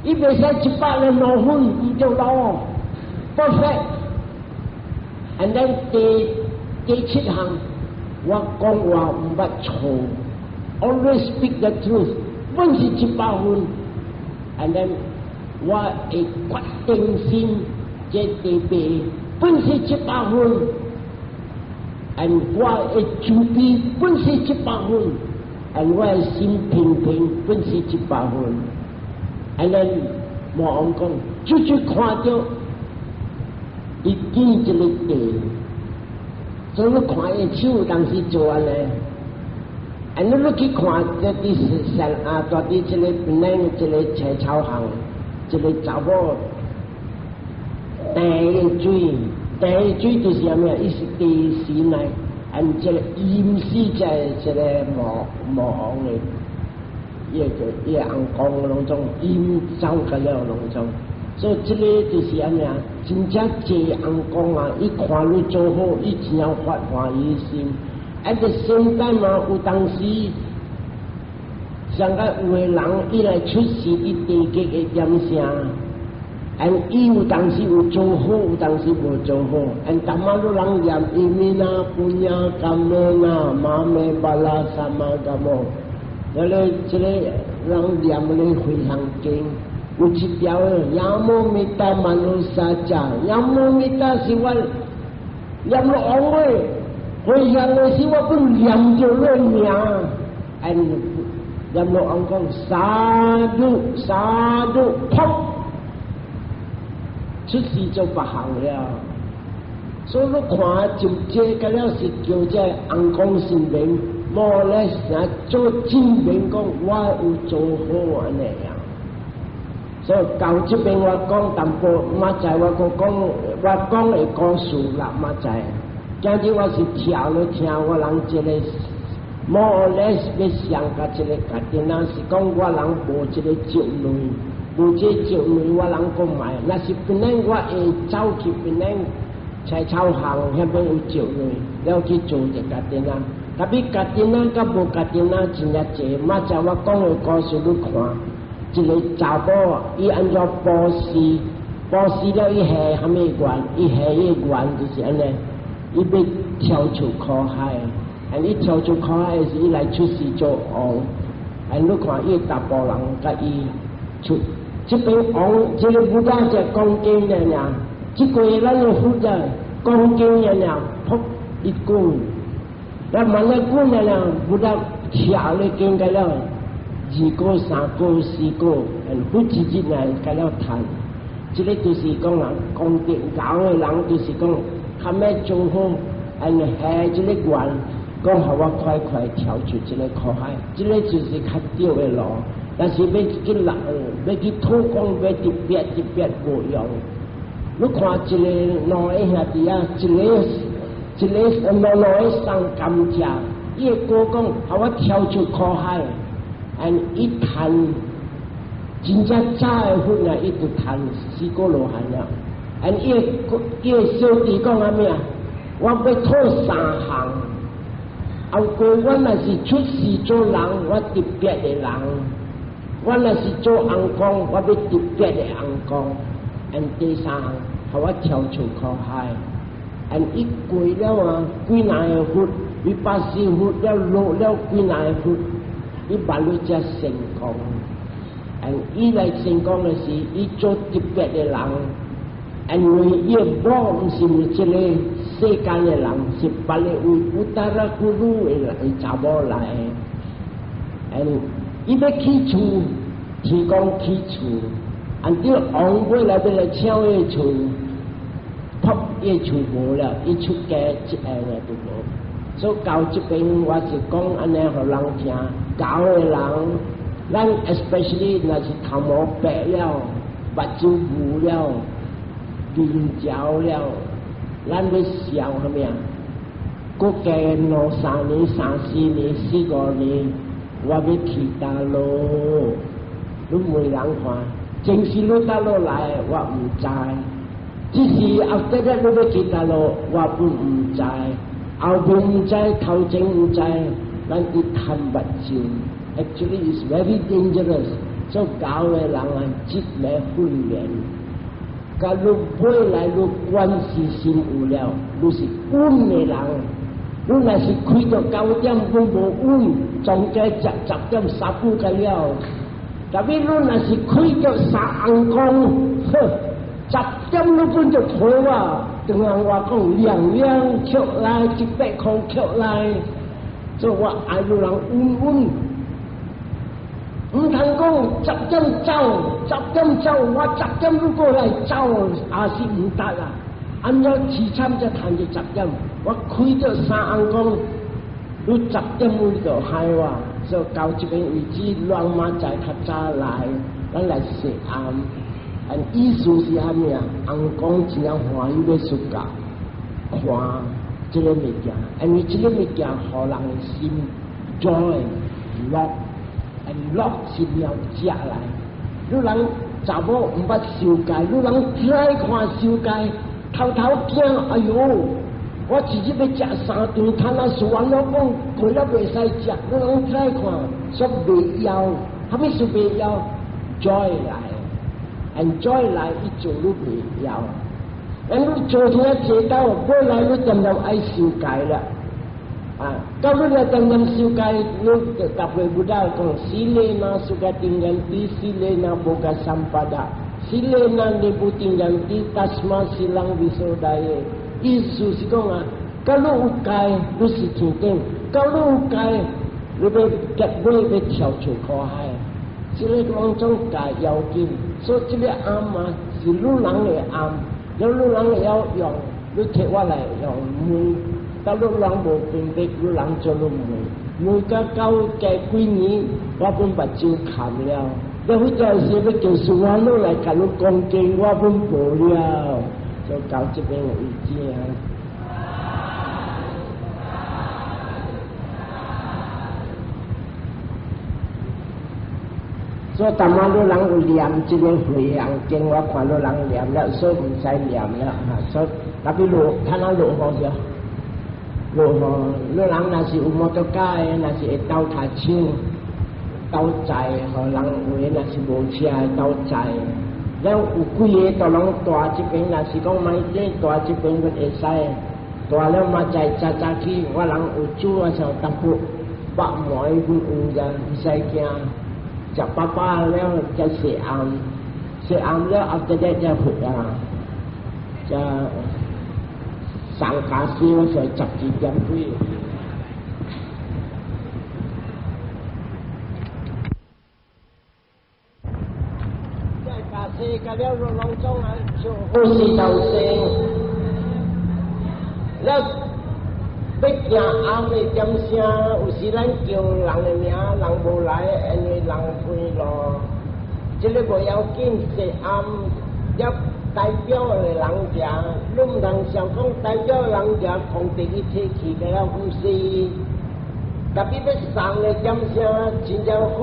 伊袂使102分，毋對咯，perfect。And then 第七項，我講話毋捌錯，always speak the truth，本是一百分。And then 我的決定心，這第八，本是一百分。And 我的慈悲本是一百分。and 我的心平平本是一百分。And then 魔王講，就就看著伊見一个地，所以你看伊手當時做按呢，and 你去看這佇山啊，住佇這个檳城這个青草巷，一个查某第一水，第一水就是啥物啊？伊是地神來，and 這个陰死在這个魔王的，伊個伊個翁公攏總陰走個了攏總，所以這个就是按呢啊，真正濟翁公啊，伊看你做好，伊真正發歡喜心。At the same time 啊，有當時，上個有个人伊來出世佇地極的點聲， And 伊有當時有做好，有當時無做好。And 逐擺你人念 imina puñña kammena mame bala samagamo，那個這個人念咧回向經，有一條 yamo mitta manussacca，yamo mitta 是我念落王話，回向的時我本念著你名，and 閻羅王講 sadhu sadhu，噗！出世做別項了，所以你看就這個了是叫這尪公神明，無咧成做證明講我有做好按呢樣。所以到這邊我講淡薄，明仔我閣講我講的故事啦，明仔。今日我是聽咧聽我人這個，more or less 欲相佮這個家己，若是講我人無這個積累。無這積累，我人講買。若是本來我會走去本來菜草行遐邊有積累，了去做一家己啊。特別家己啊，佮無家己啊，真正濟。明仔我講的故事你看，一個查某伊按怎布施，布施了伊下啥物願？伊下伊願就是按呢，伊欲跳出苦海，啊！伊跳出苦海時，伊來出世做王。啊！你看伊查埔人佮伊出。這邊王，這個 Buddha 就講經爾爾，這個咱的佛就講經爾爾，噗一句，那慢來講爾爾，Buddha 跳咧經個了，二個、三個、四個，佛一日來個了談，這個就是講人功德高的人，就是講較欲做好，按下這個願，講予我快快跳出這個苦海，這個就是較對的路。但是欲去人，欲去討講，欲特別特別無用。你看一個兩個兄弟啊，一個一個兩兩個送甘蔗，伊的哥講，予我跳出苦海，and 伊趁真正早的佛啊，伊就趁四果羅漢了。and 伊的小弟講啥物啊？我欲討三項，後過我若是出世做人，我特別的人；我若是做尪公，我欲特別的尪公。and 第三項，予我跳出苦海。and 伊過了啊，幾若個佛，伊巴西佛了落了幾若個佛，伊萬你才成功。and 伊來成功的時，伊做特別的人。因為伊的某毋是為這個世間的人，是別个為 Uttara Kuru 的人查某來的。and 伊欲起厝，天公起厝，按照王尾來欲來搶伊厝，噗，伊厝無了，伊出家一下呢都無。所以到這邊我是講按呢，予人聽，𠢕的人，咱 especially 若是頭毛白了，目睭霧了，面焦了，咱欲想啥物啊？閣加兩三年、三四年、四五年，我欲去佗落？你問人看，前世你佗落來，我毋知。只是後底咧，你欲去佗落，我本毋知。後面毋知，頭前毋知，咱一貪目睭，actually is very dangerous。做𠢕的人啊，這個訓練。假如未來你觀世心有了，你是穩的人。你若是開到9點攏無穩，總計食10點三分個了。特別你若是開到三尪公，呵，十點你本就陪我。當人我講兩兩起來，100箍起來，所以我愛你人穩穩。毋通講十點走，十點走，我十點你過來走，也是毋得啦。按怎凄慘才趁著十點？我開著三尪公，你十點你就害我，所以到這邊為止，攏明仔較早來，咱來踅暗。但意思是啥物啊？尪公真正歡喜欲出家，看這個物件，因為這個物件予人的心 joy 樂。樂是妙食來，你人查某毋捌受戒，你人再看受戒，偷偷驚，哎喲！我一日欲食三頓，他那說完了講，過了袂使食，你人再看，說袂枵，啥物是袂枵？joy 來， ，enjoy 來伊做你袂曉。咱你做這個到，過來你漸漸愛修改啦。啊，到你來漸漸修改，你特別 Buddha 講，silena sukatiṃ yanti silena bhogasampadā silena nibbutiṃ yanti tasmā sīlaṃ visodhaye。意思是講啊，假如有戒，你是天頂；假如有戒，你欲結尾欲跳出苦海。這个攏總戒要緊，所以這个庵啊是汝人的庵，若汝人會曉用，你提我來用問，到汝人無分別，汝人做汝問，問甲到加幾年，我本目睭看了，你彼陣時欲叫師父來共你講經，我本無了，就到這邊為止啊。所以逐擺汝人有念這个回向經，我看汝人念了，所以毋使念了哈。所以特別落，睇下落雨者，落雨，汝人若是有摩托車的，若是會鬥跤手、鬥載，予人有的若是無車的鬥載。了有幾个都攏蹛這邊，若是講買這蹛這邊，阮會使。蹛了嘛再早早起，我人有煮啊，像淡薄肉糜阮有咋，毋使驚。食飽飽了，才洗頷，洗頷了後，再再回啊，才送家私，我說12點幾。這家私，甲了攏總啊，就好事頭先，了欲行暗的點聲，有時咱叫人的名，人無來，因為人飛咯。這个無要緊，是暗也代表的人行，你毋通想講代表人行，空地去提去個了，毋是。特別欲送的點聲，真正好，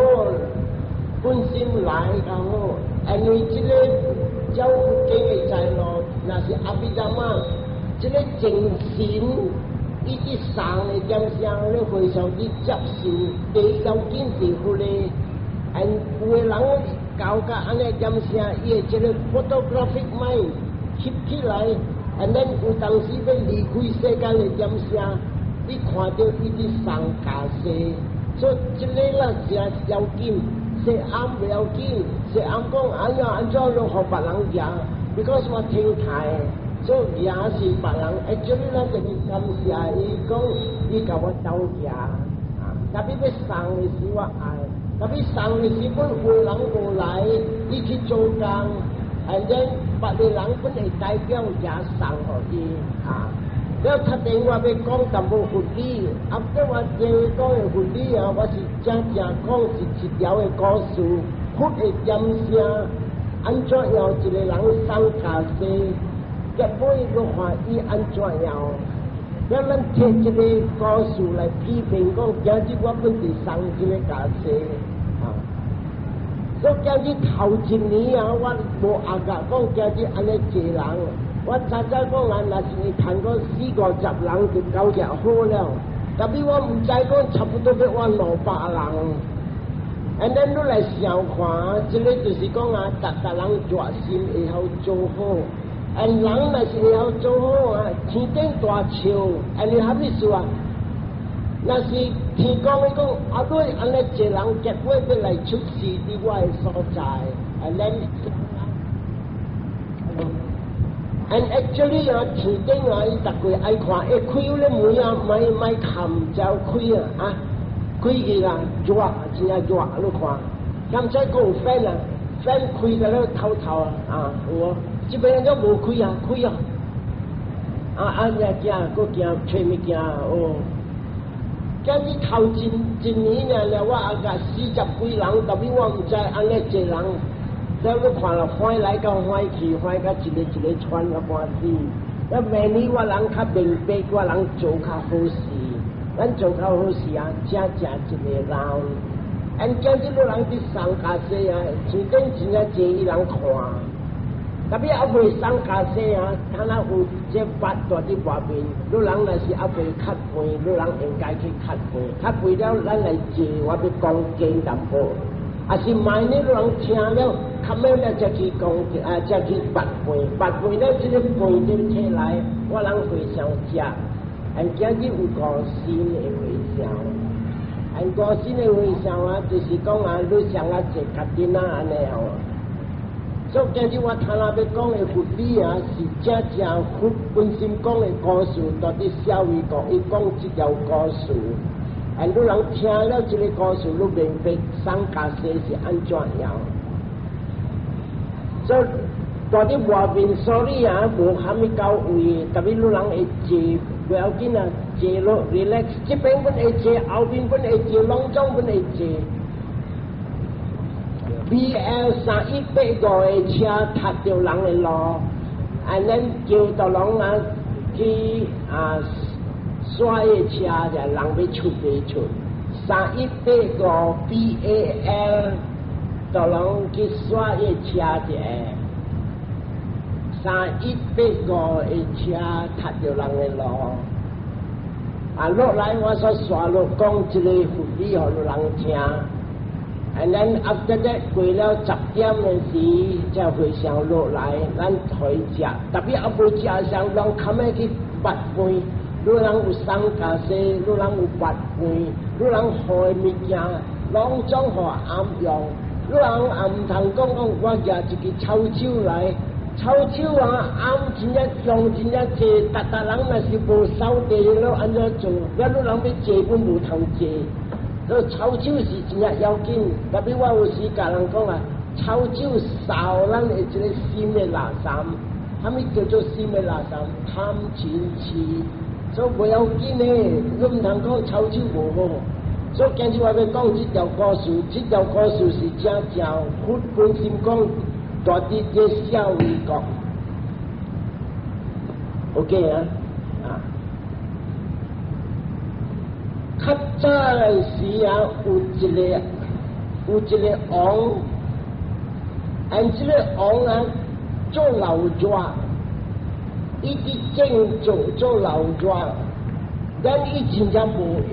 本心來較好，因為這个照佛經的在路，若是阿毗達摩，這个精神。伊佇送的點聲，你非常之接受，第要緊是佛的，按有的人搞甲按呢點聲，伊會這个 photographic mind 翕起來，and then 有當時欲離開世間的點聲，你看著伊佇送家私，所以這个啦真要緊，說暗袂要緊，說暗講哎呀，按怎攏予別人行，because 我聽台。所以也是別人，actually 咱就是感謝伊講，伊共我鬥行，啊，特別欲送的時我愛，特別送的時本有人無來，伊去做工，and then 別个人本會代表也送予伊，啊，了較電我欲講淡薄佛理，啊，對我這講的佛理啊，我是正正講是一條的故事，佛的點聲，按怎樣一個人送家私？結尾閣看伊按怎樣，了咱提這个故事來批評講，今日我本是送這个家私，啊，所以今日頭一年啊，我無阿甲講今日按呢濟人，我早早講啊，若是會趁個四五十人就夠只好了，特別我毋知講差不多欲倚200人，and then 你來想看，這个就是講啊，逐逐人熱心會曉做好。and 人若是會曉做好啊，天頂大笑，and 你啥意思啊？若是天公伊講，啊，你按呢濟人結尾欲來出世佇我的所在，and then and actually 啊，天頂啊，伊逐個愛看，會開咧門啊，莫莫冚就開啊，啊，開去啦，熱，真正熱，你看，敢再閣有 fan 啊，fan 開個了透透啊，啊，有無？這邊都無開啊，開啊！啊啊！也驚，閣驚揣物件哦。今日頭一一年爾了，我阿甲四十幾人，特別我毋知按呢濟人，了你看了歡來到歡去，歡到一個一個喘甲半死。了明年我人較明白，我人做較好事，咱做較好事啊，正正一个人。按今日汝人佇送家私啊，天頂真正濟伊人看。特別猶未送家私啊，敢若有這八大佇外面，汝人若是猶未較肥，汝人應該去較肥，較肥了，咱來坐，我欲講經淡薄。啊是萬一汝人聽了，較較尾咧才去講啊，才去拔飯，拔飯咧這個飯就提來，我人和尚食。按今日有五身的和尚，按五身的和尚啊，就是講啊，你像啊坐カティナ按呢哦。所以今日我頭仔欲講的佛理啊，是正正佛本身講的故事，蹛佇舍衛國，伊講這條故事。啊，你人聽了這個故事，你明白送袈裟是按怎樣。所以蹛佇外面所以啊，無蝦米到位，特別你人會坐，不要緊啊，坐落 relax，這邊阮會坐，後邊阮會坐，攏總阮會坐。BL 3185的車踏著人的路，按咱叫大人啊去啊刷的車就人欲出袂出。3185 BAL，大人去刷的車者，3185的車踏著人的路。啊，落來我煞煞落講這个佛理予人聽。And then after that 過了10點的時，才和尚落來，咱去食。特別猶無食時，人較尾去拔飯。你人有送袈裟，你人有拔飯，你人予的物件，攏總予暗用。你人也毋通講講我舉一支抄手來，抄手啊，暗真正用真正濟，逐逐人若是無掃地，你按怎做？我你人欲坐，阮無通坐。所以抄手是真正要緊，特別我有時共人講啊，抄手掃咱的這个心的垃圾，啥物叫做心的垃圾？貪嗔痴，所以不要緊的，你毋通講抄手無好。所以今日我欲講這條故事，這條故事是正正佛本身講，蹛佇這舍衛國。OK 啊，啊。較早的時啊，有一個王，按這个王啊做老熱，伊佇正做做老熱，但伊真正無閒，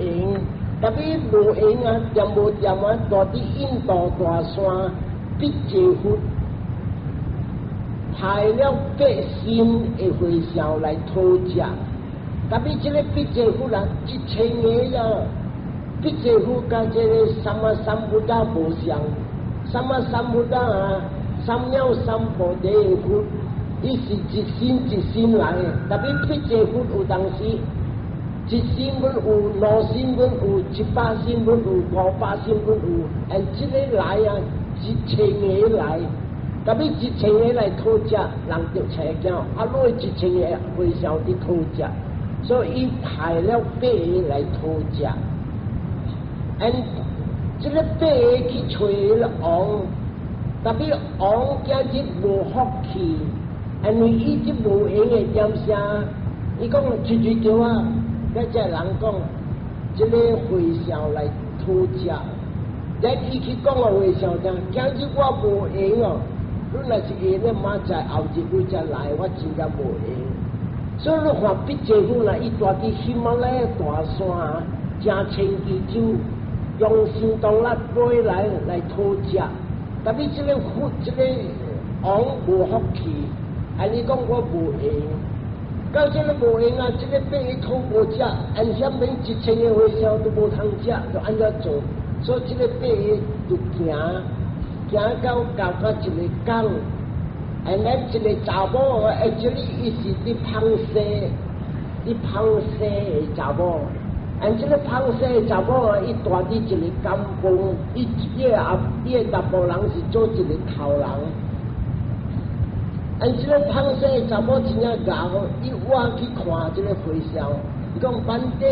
特別無閒啊，恬無恬啊，蹛佇印度大山必濟佛派了八身的和尚來討食。特別這个必濟佛啊，一千个呀，必濟佛佮這个 Sammasambuddha 無相，Sammasambuddha 啊，三藐三菩提的佛，伊是一身一身來的。特別必濟佛有當時，一身阮有，兩身阮有，100身阮有，500身阮有，按這个來啊，一千个來。特別一千个來討食，人就揣驚，啊，落一千个和尚佇討食。所以伊派了八个來討食，and 這个八个去揣彼王，特別王今日無福氣，因為伊這無閒的點聲，伊講出去叫啊，佮這人講，這个和尚來討食，咱伊去講予和尚聽，今日我無閒哦，你若是閒咧，明仔後日你才來，我真正無閒。所以你看必濟佛啦，伊蹛佇喜馬拉雅大山，誠清記州，用心當力飛來來討食。特別這个佛，這个王無福氣，按呢講我無閒。到這个無閒啊，這个八个討無食，按啥物一千个和尚都無通食，就按怎做？所以這个八个就行，行到到到一个港。按咱一个查某，這裡伊是佇芳西，佇芳西的查某。按這个芳西的查某啊，伊蹛佇一个甘榜，伊伊个阿伊个查埔人是做一个頭人。按這个芳西的查某真正𠢕，伊倚去看這个和尚，伊講 Bhante，